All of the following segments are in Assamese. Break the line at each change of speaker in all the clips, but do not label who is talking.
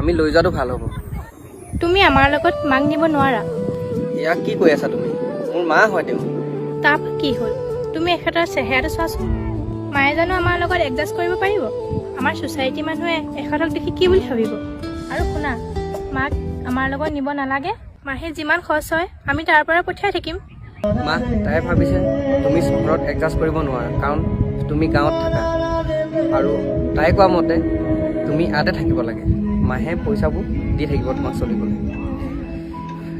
আমি লৈ যোৱাটো ভাল হ'ব।
তুমি আমাৰ লগত মাক নিব নোৱাৰা।
ইয়াক কি কৈ আছা তুমি? মোৰ মা হয় তেওঁ।
তাৰপৰা কি হ'ল? তুমি এখেতৰ চেহেৰাটো চোৱাচোন। মায়ে জানো আমাৰ লগত এডজাষ্ট কৰিব পাৰিব? আমাৰ ছ'চাইটি মানুহে এখেতক দেখি কি বুলি ভাবিব? আৰু শুনা, মাক আমাৰ লগত নিব নালাগে। মাহে যিমান খৰচ হয় আমি তাৰ পৰা পঠিয়াই থাকিম।
মা, তাই ভাবিছে তুমি চহৰত এডজাষ্ট কৰিব নোৱাৰা, কাৰণ তুমি গাঁৱত থাকা। আৰু তাই কোৱা মতে তুমি ইয়াতে থাকিব লাগে, মাহে পইচাবোৰ দি থাকিব তোমাক চলিবলৈ।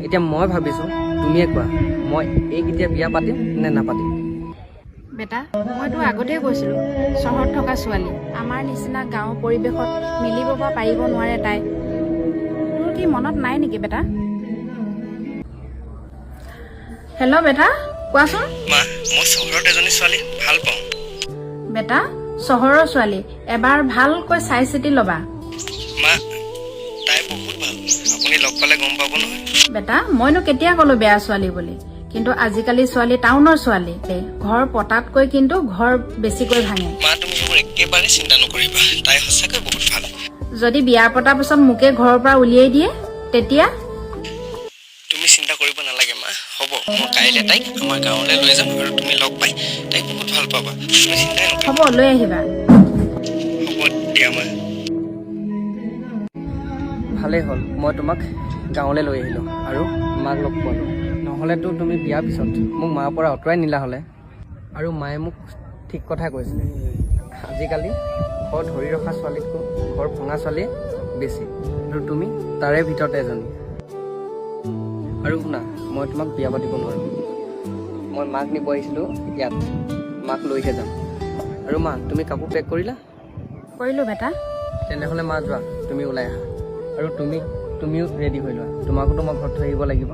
এতিয়া মই ভাবিছোঁ, তুমিয়ে কোৱা, মই এইক এতিয়া বিয়া পাতিম নে নাপাতিম?
বেটা, মইতো আগতেই কৈছিলোঁ, চহৰত থকা ছোৱালী আমাৰ নিচিনা গাঁৱৰ পৰিৱেশত মিলিব বা পাৰিব নোৱাৰে তাই। তোৰ কি মনত নাই নেকি বেটা? হেল্ল' বেটা, কোৱাচোন।
মা, মই চহৰত এজনী ছোৱালী ভাল পাওঁ।
বেটা, চহৰৰ ছোৱালী এবাৰ ভালকৈ চাই চিতি ল'বা।
মা, তাই বহুত ভাল, আপুনি লগ পালে গম পাব নহয়।
বেটা, মইনো কেতিয়া ক'লো বেয়া ছোৱালী বুলি? কিন্তু আজিকালি ছোৱালী, টাউনৰ ছোৱালী ঘৰ পতাতকৈ কিন্তু ঘৰ বেছিকৈ ভাঙে।
মা, তুমি সেইবোৰ একেবাৰে চিন্তা নকৰিবা, তাই সঁচাকৈ বহুত ভাল।
যদি বিয়া পতাৰ পিছত মোকে ঘৰৰ পৰা উলিয়াই দিয়ে তেতিয়া?
তুমি চিন্তা কৰিব নালাগে মা, হ'ব। মই কাইলৈ তাইক আমাৰ গাঁৱলৈ লৈ যাম আৰু তুমি লগ পাই তাইক বহুত ভাল পাবা। তুমি চিন্তাই নকৰিবা।
হ'ব, লৈ আহিবা।
হ'ব দিয়া মা। ভালেই হ'ল, মই তোমাক গাঁৱলৈ লৈ আহিলোঁ আৰু মাক লগ পোৱালোঁ। নহ'লেতো তুমি বিয়াৰ পিছত মোক মাৰ পৰা আঁতৰাই নিলা হ'লে। আৰু মায়ে মোক ঠিক কথা কৈছিলে, আজিকালি ঘৰ ধৰি ৰখা ছোৱালীতকৈ ঘৰ ভঙা ছোৱালীয়ে বেছি, আৰু তুমি তাৰে ভিতৰতে এজনী। আৰু শুনা, মই তোমাক বিয়া পাতিব নোৱাৰোঁ। মই মাক নিব আহিছিলোঁ ইয়াত, মাক লৈহে যাম। আৰু মা, তুমি কাপোৰ পেক কৰিলা?
কৰিলোঁ বেটা।
তেনেহ'লে মা যোৱা, তুমি ওলাই আহা। আৰু তুমিও ৰেডি হৈ লোৱা, তোমাকোতো মই ঘৰত থৈ আহিব লাগিব।